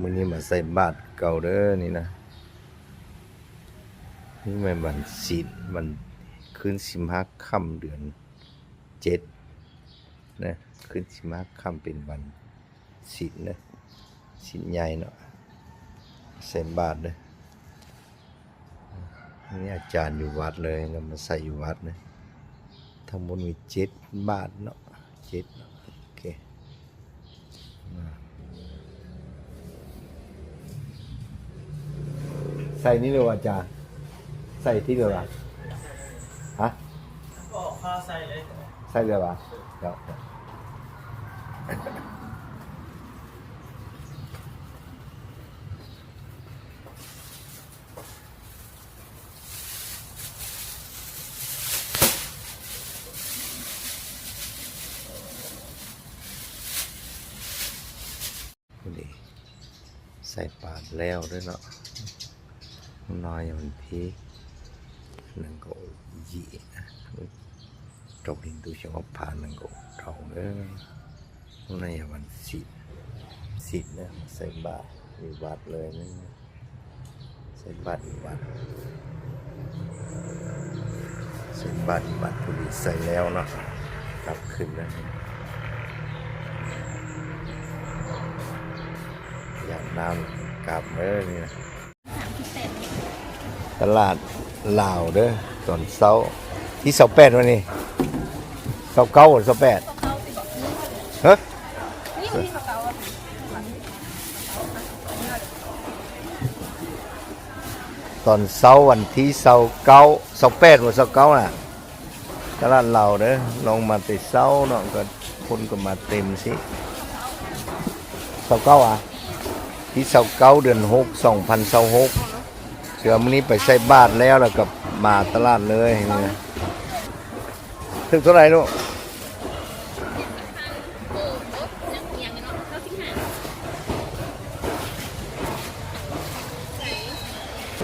ມື້ນີ້ມາໃສ່ບາດເກົ່າເດີນີ້ນະ. ນີ້ແມ່ນວັນສິນ ວັນ ຄືນສິບຫ້າຄ່ຳເດືອນເຈັດນະ, ຄືນສິບຫ້າຄ່ຳເປັນວັນສິນເດີ, ສິນໃຫຍ່ເນາະ, ໃສ່ບາດເດີ. ນີ້ອາຈານຢູ່ວັດເລີຍ ແລ້ວມາໃສ່ຢູ່ວັດເລີຍ. ທັງໝົດມີເຈັດບາດເນາະ, ເຈັດເນາະ. ໂອເຄ ໃສ່ນີ້ເລີຍວ່າ ອາຈານ? ໃສ່ທີ່ເລີຍວ່າ? ຮະ? ອອກ ພາໃສ່ເລີຍ. ໃສ່ເລີຍວ່າ? ເຈົ້າ. ພໍດີໃສ່ບາດແລ້ວເດີເນາະ. ນ້ອຍມັນພີ ໜຶ່ງກໍຢີນະ ຕົກດິນຕູ້ຊະຫວັບຜ່ານ ໜຶ່ງກໍເທົ່າເດີ. ໃນວັນສິນ ສິນນະ ໃສ່ບາດຢູ່ວັດເລີຍນະ, ໃສ່ບາດຢູ່ວັດ ໃສ່ບາດຢູ່ວັດ. ພໍດີໃສ່ແລ້ວເນາະ ກັບຄືນແລ້ວ. ຢາກນ້ຳກັບເດີນີ້ນະ. ຕະຫຼາດລາວເດີ ຕອນເຊົ້າ ທີຊາວແປດ ວັນນີ້ ຊາວເກົ້າ ຊາວແປດ ຮະ? ຕອນເຊົ້າວັນທີຊາວເກົ້າ ຊາວແປດ ບໍ່ ຊາວເກົ້ານະ. ຕະຫຼາດລາວເດີ ລອງມາແຕ່ເຊົ້າເນາະ ກໍຄົນກໍມາເຕັມຊິ. ຊາວເກົ້າ ອະ ທີຊາວເກົ້າ ເດືອນຫົກ ສອງພັນຊາວຫົກ. ເທື່ອມື້ນີ້ໄປໃສ່ບາດແລ້ວ ແລ້ວກໍມາຕະຫຼາດເລີຍ. ຖືກເທົ່າໃດລູກ?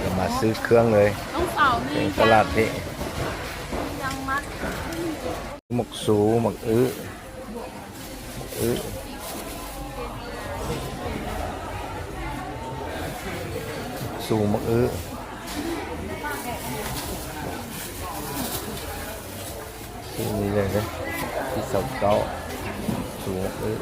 ກໍມາຊື້ເຄື່ອງເລີຍ ຕະຫຼາດພີ້. ໝາກຊູ ໝາກອຶ ໝາກອຶ ຊູ ໝາກອຶ. ຊື້ນີ້ເລີຍເດີ ທີຊາວເກົ້າ ຊູ ໝາກອຶ.